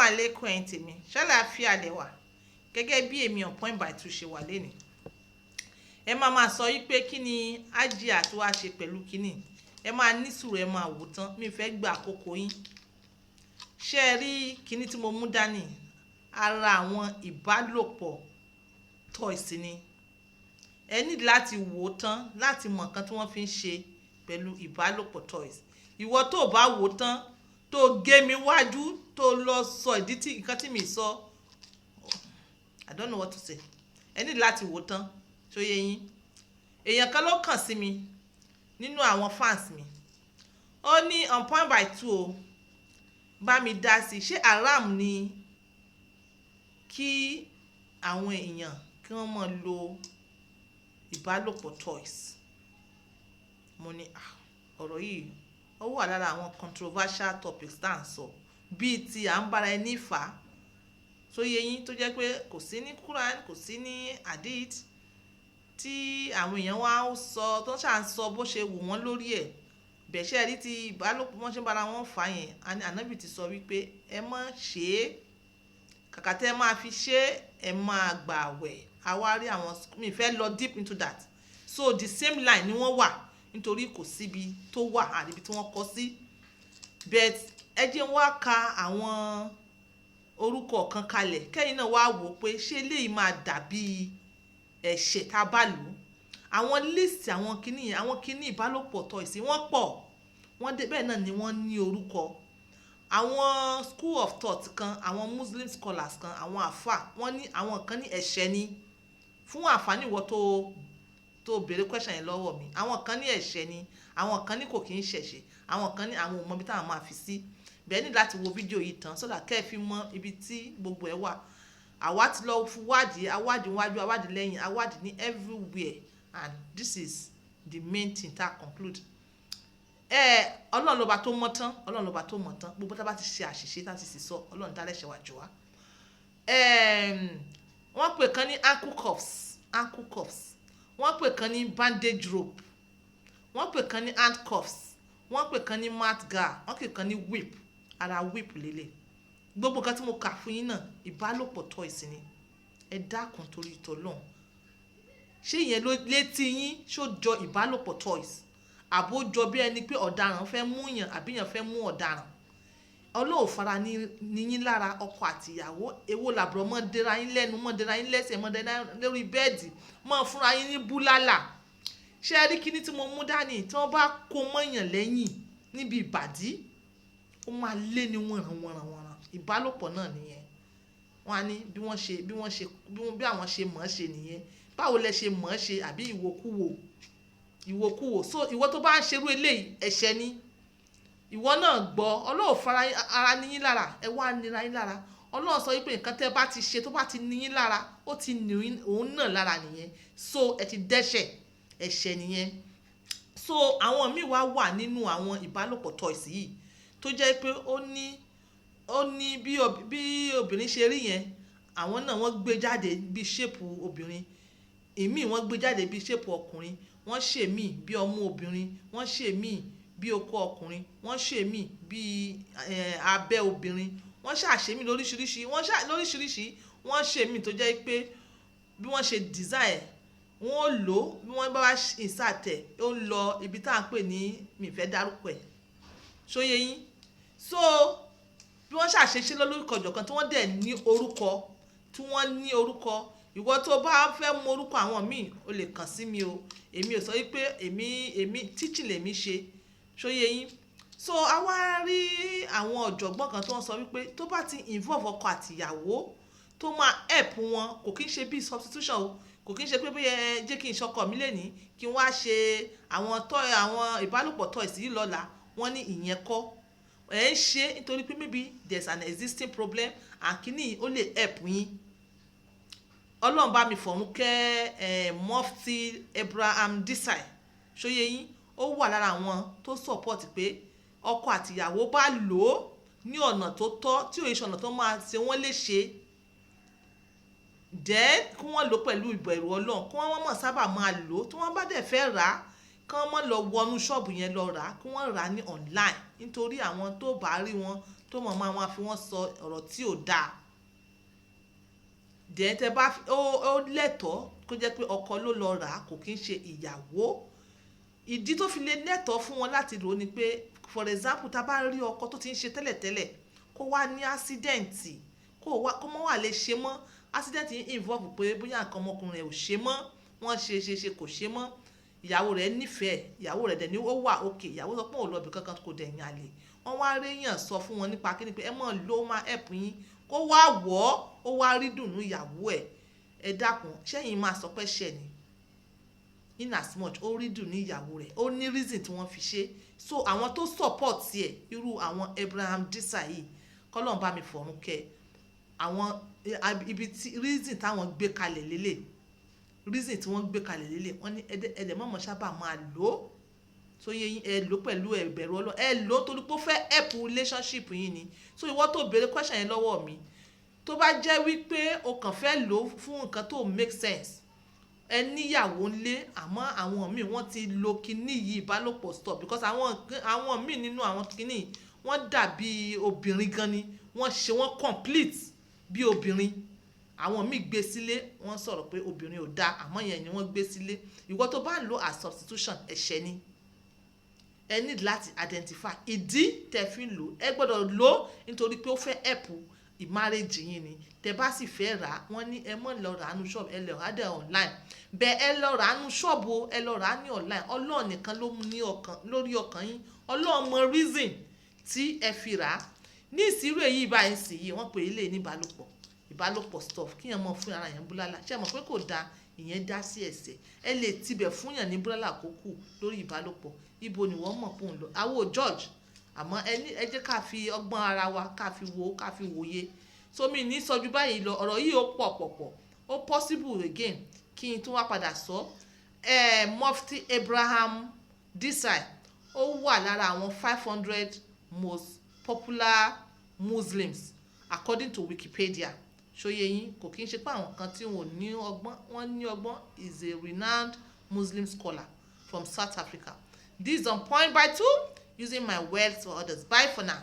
Alaikum, ẹ̀yin tèmi. Ṣàlàáfíà lẹ wà? Gẹ́gẹ́ bí èmi on point by two ṣe wà lénìí, ẹ máa máa sọ yí pé kí ni Hajia tó wá ṣe pẹ̀lú kínní. Ẹ máa ní sùúrù, ẹ máa wò tán. Mi fẹ́ gba àkókò yín. Ṣé ẹ rí kínní tí mo mú dání? Ara àwọn ìbálòpọ̀ toys ni. Ẹ ní láti wò ó tán láti mọ nǹkan tí wọ́n fi ń ṣe pẹ̀lú ìbálòpọ̀ toys. Ìwọ tó bá wò ó tán, tó gé mi wájú, tó lọ sọ ìdí tí nǹkan tí mi sọ, I don't know what to say. Ẹ ní láti wò ó tán. Ṣó yé yín? Èèyàn kan ló kàn sí mi nínú àwọn fans mi. Ó ní, "On point by two o, bá mi dá sí, ṣé haram ni kí àwọn èèyàn kí wọ́n máa lo ìbálòpọ̀ toys?" Mo ní, "Ah, ọ̀rọ̀ yìí ó wà lára àwọn controversial topics tá à ń sọ, bíi ti à ń bára ẹni fà á." Ṣó yé yín? Tó jẹ́ pé kò sí ní Quran, kò sí ní Hadith, tí àwọn èèyàn wá ń sọ, tó ṣà ń sọ bó ṣe wù wọ́n lórí ẹ̀. Bẹ̀ṣẹ́ rí ti ìbálòpọ̀, wọ́n ṣe ń bára wọn fà yẹn, Ànábì ti sọ wípé ẹ má ṣe é. Kàkà tẹ́ ẹ máa fi ṣe é, ẹ máa gbà àwẹ̀. Àwa rí àwọn, mi fẹ́ lọ deep into that. So the same line ni wọ́n wà, nítorí kò síbi tó wà àríbi tí wọ́n kọ sí. But ẹ jẹ́ n wá ka àwọn orúkọ kan kalẹ̀, kẹ́yìn náà wá wò pé ṣé eléyìí máa dàbí ẹ̀ṣẹ̀ tá a bá lò ó. Àwọn list àwọn kíní yẹn, àwọn kíní ìbálòpọ̀ toys, wọ́n pọ̀. Wọ́n dé bẹ́ẹ̀ náà ni wọ́n ní orúkọ. Àwọn school of thought kan, àwọn Muslim scholars kan, àwọn àfà, wọ́n ní, àwọn kan ní ẹ̀ṣẹ̀ ni. Fún àǹfààní ìwọ tó béèrè question yẹn lọ́wọ́ mi, àwọn kan ní ẹ̀ṣẹ̀ ni, àwọn kan ní kò kí ń ṣẹ̀ṣẹ̀, àwọn kan ní àwọn ò mọ ibi táwọn máa fi sí. Bẹ́ẹ̀ ní láti wo fídíò yìí tán so that kẹ́ ẹ fi mọ ibi tí gbogbo ẹ̀ wà. Àwa ti lọ wádìí, awádìí wájú, awádìí lẹ́yìn, awádìí ní everywhere, and this is the main thing tá a conclude. Ẹ Ọlọ́run lọ́ba tó mọ̀ tán, Ọlọ́run lọ́ba tó mọ̀ tán. Gbogbo tá a bá ti ṣe àṣìṣe, tá a ti sì sọ, Ọlọ́run dá lẹ́ṣẹ̀ wá jù wá. Wọ́n pè kan ní ankle cuffs, ankle cuffs. Wọ́n pè kan ní bandage rope. Wọ́n pè kan ní handcuffs. Wọ́n pè kan ní mouth guard. Wọ́n pè kan ní whip. Ara whip lélẹ̀. Gbogbo nǹkan tí mo kà fún yín náà, ìbálòpọ̀ toys ni. Ẹ dákun, torí t'Ọlọ́run, ṣé ìyẹn ló létí yín? Ṣó jọ ìbálòpọ̀ toys, àbó jọ bí ẹni pé ọ̀daràn fẹ́ mú yàn, àbí yàn fẹ́ mú ọ̀daràn? Ọlọ́run fara ní yín lára. Ọkọ àtìyàwó, èwo làbúrò mọ́ dera yín lẹ́nu, mọ́ dera yín lẹ́sẹ̀, mọ́ dera yín lórí bẹ́ẹ̀dì, mọ́ fúnra yín ní búlálà? Ṣé ẹ rí kíní tí mo mú dání? Tí wọ́n bá kó mọ́yàn lẹ́yìn níbi ìbàdí, ó máa lé ní wọ̀nràn-wọ̀nràn-wọ̀nràn. Ìbálòpọ̀ náà nìyẹn. Wọ́n á ní bí wọ́n ṣe bí àwọn ṣe mọ̀ ọ́ ṣe nìyẹn. Báwo lẹ ṣe mọ̀ ọ́ ṣe? Àbí ìwòkuwò, ìwòkuwò? So ìwọ tó bá ń ṣerú eléyìí, ẹ̀ṣẹ̀ ni. Ìwọ náà gbọ́, Ọlọ́run fara ara ní yín lára, ẹ wá nira yín lára. Ọlọ́run sọ wípé nǹkan tẹ́ bá ti ṣe tó bá ti ní yín lára, ó ti ní òun náà lára nìyẹn. So ẹ ti dẹ́ṣẹ̀, ẹ̀ṣẹ̀ nìyẹn. So àwọn míì wá wà nínú àwọn ìbálòpọ̀ toys yìí tó jẹ́ pé ó ní bí obìnrin ṣe rí yẹn, àwọn náà wọ́n gbé jáde bí shape obìnrin. Ìmíì, wọ́n gbé jáde bí shape ọkùnrin. Wọ́n ṣe míì bí ọmú obìnrin, wọ́n ṣe míì bí okó ọkùnrin, wọ́n ṣe míì bí abẹ́ obìnrin. Wọ́n ṣàṣe míì lóríṣiríṣi, wọ́n ṣà lóríṣiríṣi. Wọ́n ṣe míì tó jẹ́ pé bí wọ́n ṣe design ẹ̀, wọ́n lò ó, bí wọ́n bá wá insert ẹ̀, ó ń lọ ibi tá à ń pè ní, mi fẹ́ dárúkọ ẹ̀. Ṣó yé yín? So bí wọ́n ṣàṣeṣe lórúkọ ọ̀jọ̀kan, tí wọ́n dẹ̀ ní orúkọ, tí wọ́n ní orúkọ. Ìwọ tó bá fẹ́ mọ orúkọ àwọn míì, o lè kàn sí mi o. Èmi ò sọ wípé èmi teaching lèmi ṣe. Ṣó yé yín? So a wá rí àwọn ọ̀jọ̀gbọ́n kan tó ń sọ wípé tó bá ti involve ọkọ àti ìyàwó, tó máa help wọn, kò kí ń ṣe bí substitution o, kò kí ń ṣe pé bóyá ẹ jẹ́ kí n ṣọkọ mi lénìí, kí n wá ṣe àwọn toy, àwọn ìbálòpọ̀ toys yìí lọ́la. Wọ́n ní ìyẹn kọ́. Ẹ̀ ń ṣe nítorí pé maybe there's an existing problem and kíní ó lè help yín. Ọlọ́run bá mi fọ̀run kẹ́ ẹ̀ Mufti Abraham Desai. Ṣó yé yín? Ó wà lára àwọn tó support pé ọkọ àtìyàwó bá lò ó ní ọ̀nà tó tọ́, tí ò ṣe ọ̀nà tó máa ṣe wọ́n léṣe, then kí wọ́n lò ó pẹ̀lú ìbẹ̀rù Ọlọ́run, kí wọ́n mọ̀ sábà máa lò ó. Tí wọ́n bá dẹ̀ fẹ́ rà á, kí wọ́n má lọ wọnú ṣọ́ọ̀bù yẹn lọ rà á, kí wọ́n rà á ní online, nítorí àwọn tó bá rí wọn. Tó mọ̀ máa wọn fi wọ́n sọ ọ̀rọ̀ tí ò dáa. Dẹ̀ tẹ́ bá ó lẹ́tọ̀ọ́ kó jẹ́ pé ọkọ ló lọ rà á, kò kí ń ṣe ìyàwó. Ìdí tó fi lè lẹ́tọ̀ọ́ fún wọn láti lò ó ni pé, for example, tá a bá rí ọkọ tó ti ń ṣe tẹ́lẹ̀tẹ́lẹ̀, kó wá ní accident, kó wá kó mọ́ wà lè ṣe mọ́. Accident yìí involve pé bóyá nǹkan ọmọkùnrin rẹ̀ ò ṣe mọ́, wọ́n ṣe ṣe ṣe, kò ṣe mọ́. Ìyàwó rẹ̀ nífẹ̀ẹ́, ìyàwó rẹ̀ dẹ̀ ní ó wà okay. Ìyàwó sọ pé òun lọ ibì kankan, kò dẹ̀ yàn àlè. Wọ́n wá réyàn sọ fún wọn nípa kíni pé ẹ mọ̀ ló máa help yín, kó wá wọ̀ ọ́, ó wá rí dùnú ìyàwó ẹ̀. Ẹ dákun, ṣẹ́yìn máa sọ pé ṣẹ̀ ni? In as much ó rí dùnú ìyàwó rẹ̀, ó ní reason tí wọ́n fi ṣe. So àwọn tó support ẹ̀, irú àwọn Abraham Disa yìí, kọ́lọ́n bá mi fọ̀run kẹ́ àwọn ibi tí reason táwọn gbé kalẹ̀ lélẹ̀, reason tí wọ́n gbé kalẹ̀ lélẹ̀, wọ́n ní ẹ̀dẹ̀ mọ̀mọ́ sábà máa lò ó. So yẹ yín, ẹ lò pẹ̀lú ẹ̀bẹ̀rù Ọlọ́run, ẹ lò ó torí pé ó fẹ́ help relationship yín ni. So ìwọ tó béèrè question yẹn lọ́wọ́ mi, tó bá jẹ́ wípé o kàn fẹ́ lò ó fún nǹkan tó make sense, ẹ níyàwó ńlé, àmọ́ àwọn míì wọ́n ti lo kinní yìí, ìbálòpọ̀ stop, because àwọn míì nínú àwọn kinní, wọ́n dàbí obìnrin gan ni wọ́n ṣe, wọ́n complete bí obìnrin. Àwọn míì gbé sílé, wọ́n sọ̀rọ̀ pé obìnrin ò dáa, àmọ́ yẹn ni wọ́n gbé sílé. Ìwọ tó bá ń lo as substitution, ẹ̀ṣẹ̀ ni. Ẹ need láti identify ìdí tẹ́ fi ń lò. Ẹ gbọ́dọ̀ lò nítorí pé ó fẹ́ help marriage yín ni. Tẹ́ bá sì fẹ́ rà á, wọ́n ní ẹ mọ̀ lọ rà á nu ṣọ́ọ̀bù, ẹ lọ rà á dẹ̀ online bẹ́ẹ̀. Ẹ lọ rà á nu ṣọ́ọ̀bù o, ẹ lọ rà á ní online, Ọlọ́run nìkan ló ní ọkàn lórí ọkàn yín. Ọlọ́run mọ reason tí ẹ fi rà á. Ní ìsírò èyí báyìí sì yìí, wọ́n pè é lè ní ìbálòpọ̀, ìbálòpọ̀ stuff, kí yẹn mọ fún ara yẹn búlálà. Ṣé ẹ mọ̀ pé kò dáa? Ìyẹn dá sí ẹ̀ṣẹ̀. Ẹ lè tibẹ̀ fún yàn ní búlálà kó kù lórí ìbálòpọ̀. Ibo ni wọ́n mọ̀ pé òun lọ? Àwọn ò judge, àmọ́ ẹ ní ẹ jẹ́ ká fi ọgbọ́n ara wa ká fi wo, ká fi wòye. So mi ní sọjú báyìí lọ. Ọ̀rọ̀ yìí ó pọ̀ pọ̀ pọ̀, ó possible again kí n tún wá padà sọ. Ẹ Mufti Abraham Desai, ó wà lára àwọn 500 most popular Muslims according to Wikipedia. Ṣóyè yín? Kò kí n ṣe pé àwọn kan tí wọn ò ní ọgbọ́n, wọ́n ní ọgbọ́n. Is a renowned Muslim scholar from South Africa. This is On Point by Two, using my words for others. Bye for now.